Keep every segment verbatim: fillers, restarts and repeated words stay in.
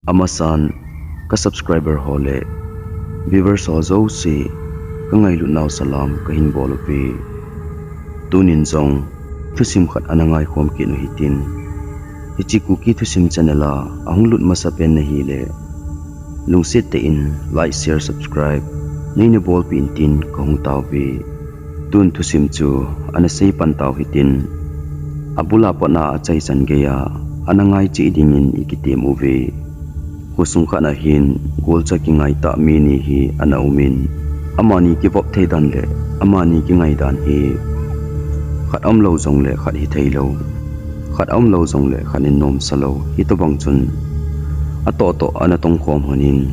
Amasan ka subscriber ho le viewers ho jouse ka ngailut nau salam kahin bol uve. Tunin jong thusim khat ana ngaikhom kit u hitin. Hiche Kuki Thusim channel a ahung lut masapen nahile, lungset tah in like, share, subscribe neina bolpeh in tin kahung taove. Tun thusim chu ana seipan tau hitin. Abul a pat a achaichan geiya ana ngai cheh dingin ikitem uve. Khosung khat a hin golcha kingaitah mi ni hi ana umin, amani kivop thei dan le amani kingai dan hi khat umlou jongle khat hitheilou, khat umlou jongle khat in nomsa lou, hitobang chun atoh toh ana tongkhom lhonin,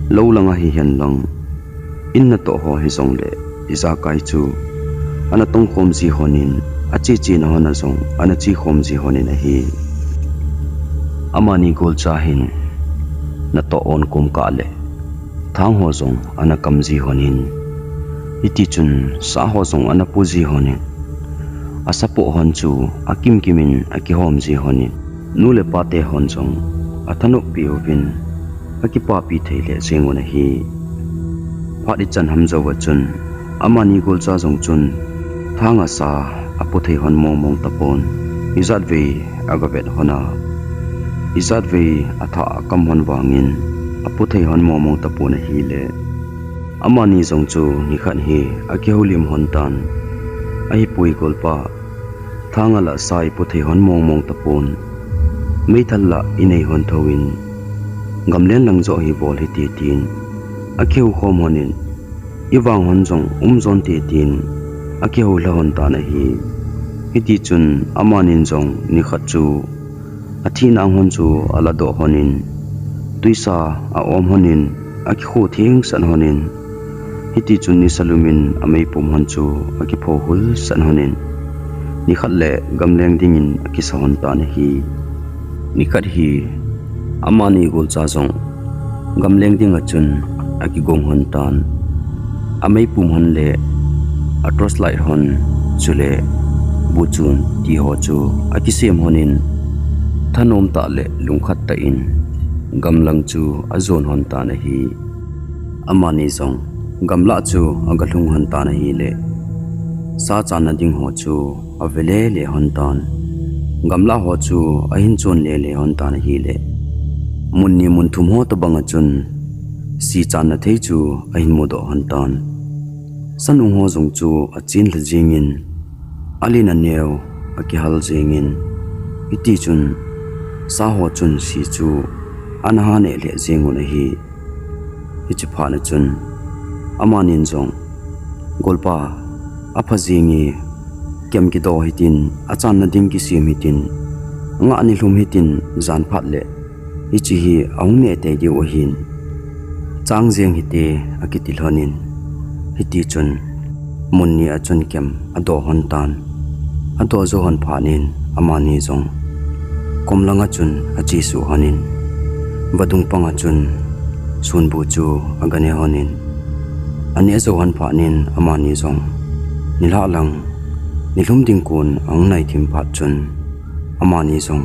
lou lang a hihen lang, in natoh ho hijongle ijakai chu ana tongkhom ji lhonin, ache chena hon a jong ana chekhom ji lhonin ahi. Amani golcha hin natoh on komkah le thang ho jong ana kam ji lhonin, hitichun sa ho jong ana po ji lhonin, asapoh hon chu akimkim in akihom ji lhonin, nu le pate hon jong athanoppi uvin akipapi thei lheh jeng un ahi. Phat ichan ham jouva chun amani golcha jong chun thang a sa apo thei lhon mongmong tapon, ijatvei agavet lhon a, ijatvei athah akam lhon vangin apo thei lhon mongmong tapon ahile, amani jong chu nikhat hi akihoulim lhon tan. Ahipoi golpa, thang a lah sa ipo thei lhon mongmong tapon, meithal lah inei lhon thouvin, gamlen lang joh hi bol hite tin akihoukhom lhonin, ivang lhon jong um jonte tin akihoulha lhon tan ahi. Hitichun amanin jong nikhat chu athina ang lhon chu aladoh lhonin, twisa aom lhonin, akikhu thengsat lhonin, hitichun nisa lumin ameipum lhon chu akipho hulsat lhonin, nikhat le gamleng dingin akisa lhon tan ahi. Nikhat hi amani golcha jong gamleng dinga chun akigong lhon tan. Ameipum lhon le atorchlight lhon chule buchun ti ho chu akisem lhonin, thanom tah le lungkhat tah in gamlang chu ajon lhon tan ahi. Amani jong gamlah chu agalhung lhon tan ahile, sa channa ding ho chu ave lele lhon tan. Gamlah ho chu ahin chon lele lhon tan ahile, mun ni mun thum ho tobanga chun si channa thei chu ahin mudoh lhon tan. Sanung ho jong chu achenlha jengin, alen aneo akihal jengin, hitichun sa ho chun si chu ana ha neh lheh jeng un ahi. Hiche phat a chun amanin jong, golpa, apha jenge, kem kidoh hitin, achanna ding kisem hitin, ngah nilhum hitin, jan phat le hiche hi ahung neh tei diu ahin, chang jeng hite, akiti lhonin, hitichun mun ni a chun kem adoh lhon tan. Adoh jou lhon phat in amani jong kom langa chun achesuh lhonin, vadung panga chun sunbu chu aganeh lhonin, aneh jou lhon phat in amani jong nilhah lang nilhum ding kon ahung nai thim phat chun amani jong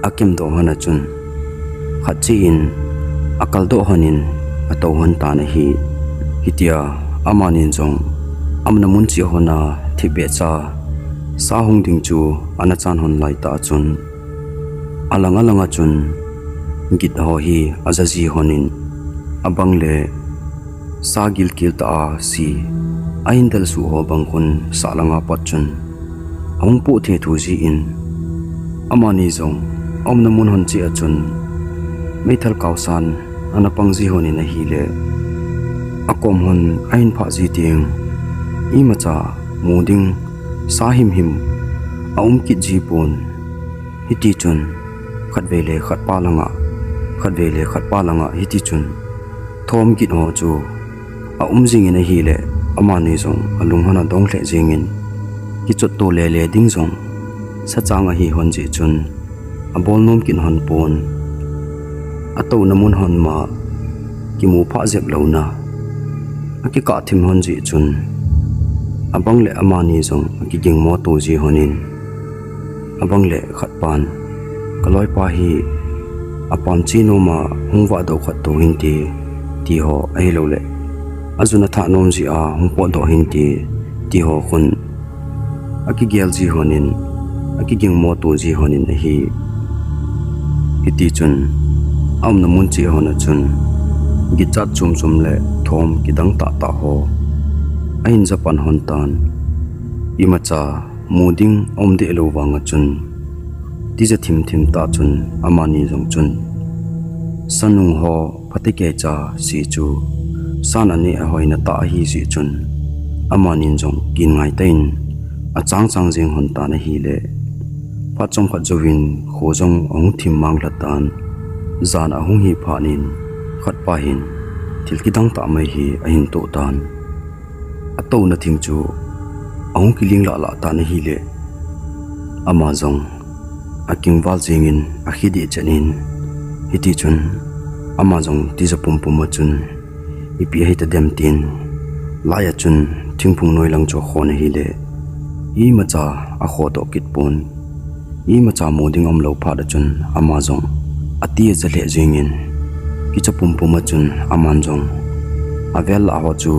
akemdoh lhon a chun khat cheh in akaldoh lhonin atou lhon tan ahi. Hitia amanin jong aumna mun cheh lhon a thipbeh cha sa hung ding chu ana chan lhon laitah a chun, alang alang a chun git ho hi aja ji lhonin, abang le sa gilkel tah a si ahin delsuh ho bang khun sahlang a pat chun ahung poh thethu jin, amani jong aumna mun lhon cheh a chun meithal kaosan ana pang ji lhonin ahile, akom lhon ahin phah ji teng imacha mu ding sa himhim aum kit ji pon. Hitichun khatvei le khatpa langa, khatvei le khatpa langa hitichun thom git ho chu aum jingin ahile, amani jong alung lhon adong lheh jengin, kichotto lele ding jong sachang ahi lhon jeh chun abol nom kit lhon pon. Atouna mun lhon ma kimu phah jep louna akikah thim lhon jeh chun, abang le amani jong akigingmo to ji lhonin, abang le khatpan, kaloipa hi apan che nom a hung vah doh khat to hinte, ti ho ahilouleh ajun athah nom jeh a hung potdoh hinte, ti ho khun akigel ji honin, akigingmo to ji honin ahi. Hitichun aumna mun cheh hon a chun gitchat chom chom le thom kidang tah tah ho ahin japan hon tan. Imacha mu ding aum deh lou vang a chun tija thim thim tah chun amani jong chun sa nung ho phatecha se chu san aneh a hoina tah ahi jeh chun amanin jong kin ngai tah in achang chang jeng hon tan ahile, phat chomkhat jouvin kho jong ahung thim mang lha tan. Jan ahung hi phat in khatpa hin thil kidang tah mai hi ahin toh tan. Atouna thing chu ahung kiling lah lah tan ahile, ama jong akingval jengin akhe deh chet in, hitichun ama jong tija pumpum a chun ipi ahi tadem tin, lai a chun thingphung noi lang chu akhon ahile, imacha akhodoh kit pon. Imacha mu ding aumlou phat a chun ama jong ati aja lheh jengin, kicha pumpum a chun aman jong avel lah ho chu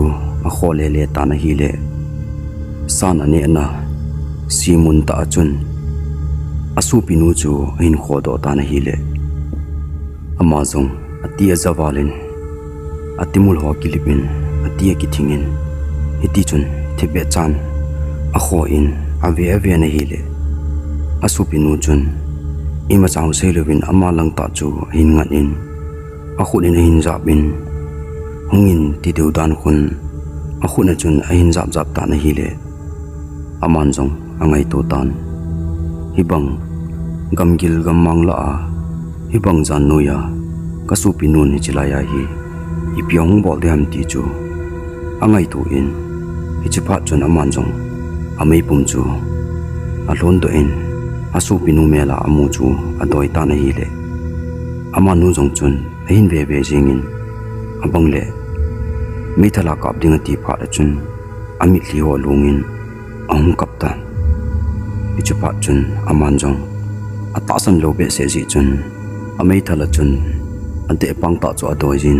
akho lele tan ahile, san anehna se mun tah a chun asopinu chu ahin khodoh tan ahile, ama jong ati aja val in, atimul ho kilip in, ati akithing in, hitichun thipbeh chan akho in ave ave in ahile, asopinu chun imacha hung seilouvin ama langtah chu ahin ngat in, akhut in ahin jap in, hungin ti deu dan khun akhut a chun ahin jap jap tan ahile, aman jong angaito tan. Hibang gamgil gammang lah a, hibang jan noi a kasopinun hiche lai a hi ipi ahung bol ding ham ti chu angaito in, hiche phat chun aman jong ameipum chu alhondoh in, asopinu mel a amu chu adoi tan ahile, amanu jong chun ahin veve jengin, abang le meithal a kap ding ati phat a chun amitlhi ho alungin ahung kap tan. Hiche phat chun aman jong atahsan lou behseh jeh chun ameithal a chun adeh pang tah chu adoi jin,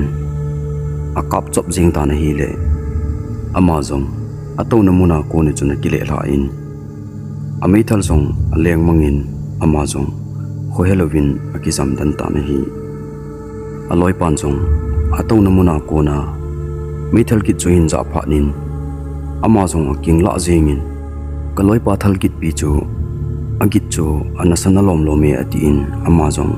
akap chop jeng tan ahile, ama jong atouna mun a kon a chun akile lha in, ameithal jong aleng mangin, ama jong khohe louvin akijam den tan ahi. Aloipan jong atouna mun a kon a meithal kit chu ahin jah phat in, ama jong aking lah jengin, kaloipa thal kitpi chu agit chu ana sana lom lom e atin, ama jong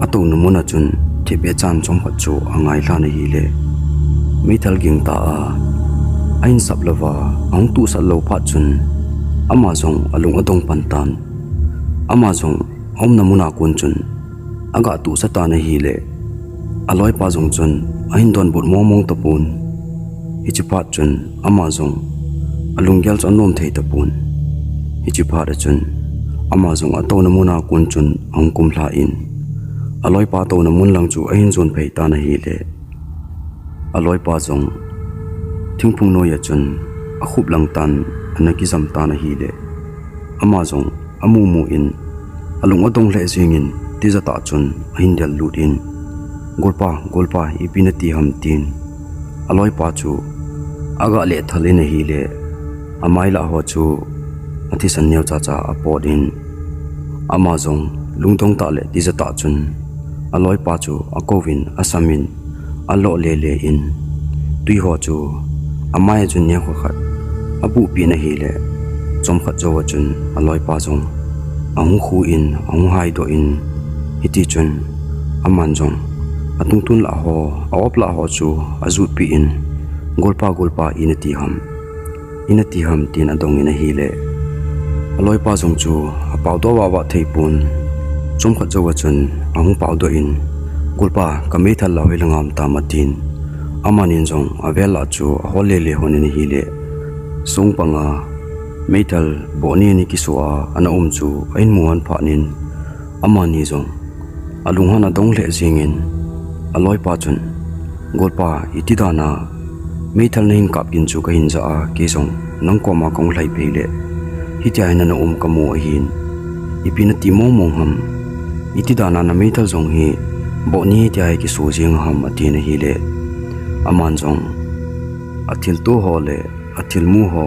atouna mun a chun thipbeh chan chomkhat chu angai lhan ahile, meithal ging ta a ahin sap louva ahung tuhsah lou phat chun ama jong alung adong pan tan. Ama jong aumna mun a kon chun aga tuhsah tan ahile, aloipa jong chun ahin donbut mong mong tapon. Hiche phat chun ama jong alunggel chu anom thei tapon. Hiche phat a chun ama jong atouna mun a kon chun ahung kum lha in, aloipa touna mun lang chu ahin jon phei tan ahile, aloipa jong thingphung noi a chun akhup lang tan ana kijam tan ahile, ama jong amu mu in alung adong lheh jengin tija tah chun ahin del lut in, "Golpa, golpa, ipi nati ham?" tin aloipa chu aga leh thal in ahile, amai lah ho chu athisan neo cha cha apot in, ama jong lungdong tah le tija tah chun aloipa chu akouvin asam in, alo lele in, tui ho chu amai a chun neo khat khat abuhpeh in ahile, chomkhat jou a chun aloipa jong ahung khu in, ahung haidoh in, hitichun aman jong atungtun lah ho, a-op lah ho chu ajutpeh in, "Golpa, golpa, i nati ham? I nati ham?" tin adong in ahile, aloipa jong chu apaodoh vah vah thei pon. Chomkhat jou a chun ahung paodoh in, "Golpa, ka meithal lah hoilang a um tam?" atin. Amanin jong avel lah chu ahol lele hon in ahile, song panga meithal boh ni ni kiso a ana um chu ahin mu hon phat in, amani jong alunghan adong lheh jengin, aloipa chun, "Golpa, iti dan a meithal nahin kap gin chu kahin jah a, kei jong nang koma kahung lhai phei le hitia hi nana um kamu ahin, ipi nati mong mong ham?" Iti dan a nameithal jong hi bohni tia hi kiso jing ham, ati na hile, aman jong athil to ho le athil mu ho,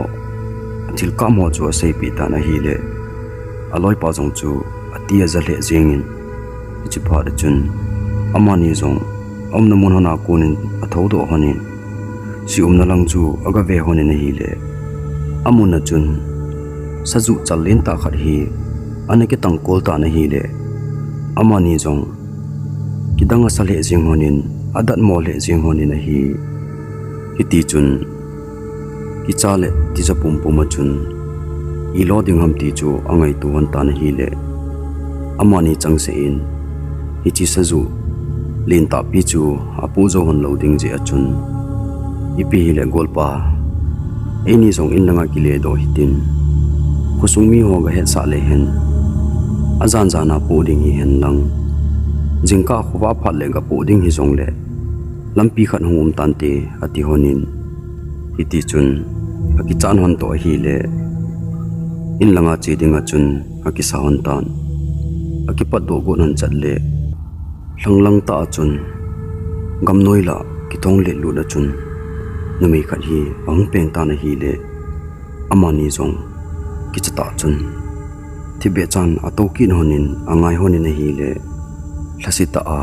athil kam ho chu aseipeh tan ahile, aloipa jong chu ati aja lheh jingin, hiche phat chun amani jong aumna mun hon a konin athoudoh honin, si umna lang chu aga ve honin ahile, amun a chun sajuh chal lentah khat hi ana kitang kol tan ahile, amani jong kidang asa lheh jing honin, adatmo lheh jing honin ahi. Hiti chun kicha le tija pumpum a chun ilo ding ham ti chu angaito hon tan ahile, amani changseh in hiche sajuh lentahpi chu apoh jou hon lou ding jeh a chun, ipi hile golpa, eini jong in langa kile doh hitin, khosung mi ho gahetsah le hen, ajan jan a poh ding hihen lang, jingkah khovah phat le gapoh ding hijongle lampi khat hung um tante, ati honin, hiti chun akichat hon toh ahile, in langa che dinga chun akisa hon tan. Akipatdoh got hon chat le, lhanglang tah a chun gamnoi lah kithong letlut a chun numei khat hi ahung peng tan ahile, amani jong kicha tah chun thipbeh chan atou kit honin angai honin ahile, lhasetah a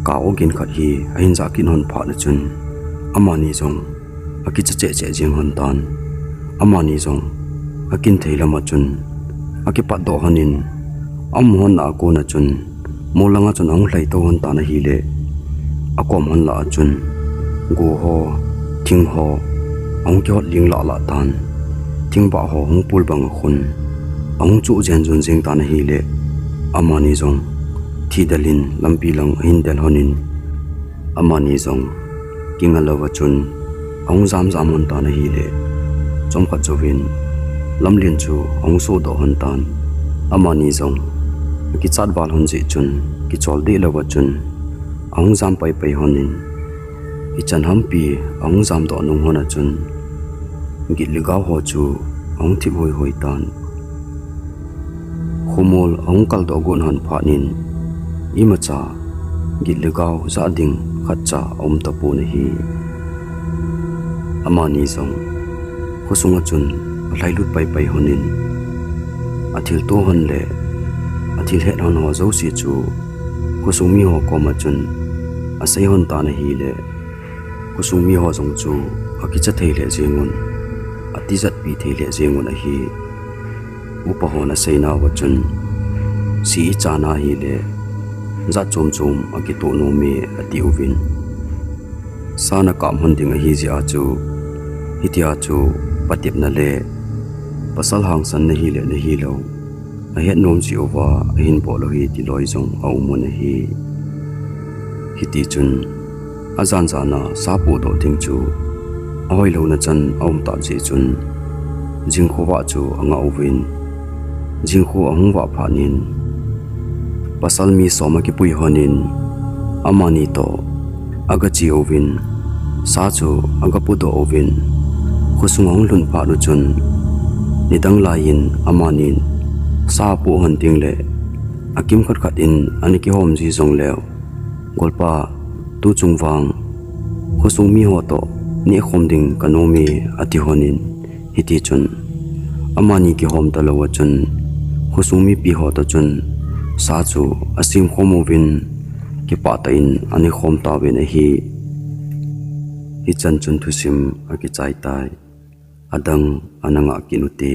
kah ogin khat hi ahin jah kit hon phat a chun, amani jong akicha cheh cheh jing hon tan. Amani jong akin thei lam a chun akipatdoh honin, aum hon a kon a chun, mol langa chun ahung lhai tou hon tan ahile, akom hon lah a chun go ho, thing ho ahung kihot ling lah lah tan, thingbah ho hung pul bang a khun ahung choh jen jun jing tan ahile, amani jong thidel in lampi lang ahin del honin, amani jong kinga louva chun ahung jam jam hon tan ahile, chomkhat jouvin lamlen chu ahung sohdoh hon tan. Amani jong akichat val hon jeh chun kichol deh louva chun ahung jam pai pai honin, ichan hampi ahung jamdoh nung hon a chun git le gao ho chu ahung thip hoi hoi tan. Khomol ahung kaldoh got hon phat in, imacha git le gao jah ding khatcha aum tapon ahi. Amani jong khosung a chun alhailut pai pai honin, athil to hon le athil het hon ho jouse chu khosung mi ho koma chun asei hon tan ahile, khosung mi ho jong chu akicha thei lheh jengun, atijatpi thei lheh jengun ahi. Upa hon aseinauva chun, si ichan ahile jat chom chom akitoh nom e, atiuvin, sa nakap hon ding ahi jeh a chu, hitia chu patepna le pasal hangsan nahi le nahilou ahet nom jeh uva ahin bol u ahi ti loi jong aum un ahi. Hiti chun ajan jan a sa pohdoh ding chu ahoilouna chan aum tah jeh chun, jingkhovah chu angah uvin, jingkho ahung vah phat in, pasal mi som akipui honin, amani toh agache uvin, sa chu agapohdoh uvin, khosung ahung lhun phat u chun, nidang laiyin amanin sa apoh hon ding le akimkhat khat in ana kihom ji jongleu, golpa, tuchung vang khosung miho toh nehkhom ding kanom e, ati honin, hitichun amani kihom talouva chun khosung mipiho toh chun sa chu asemkhom uvin, kipah tah in anekhom tauvin ahi. Hichan chun thusim akichai tai. Adang ana ngah kit ute.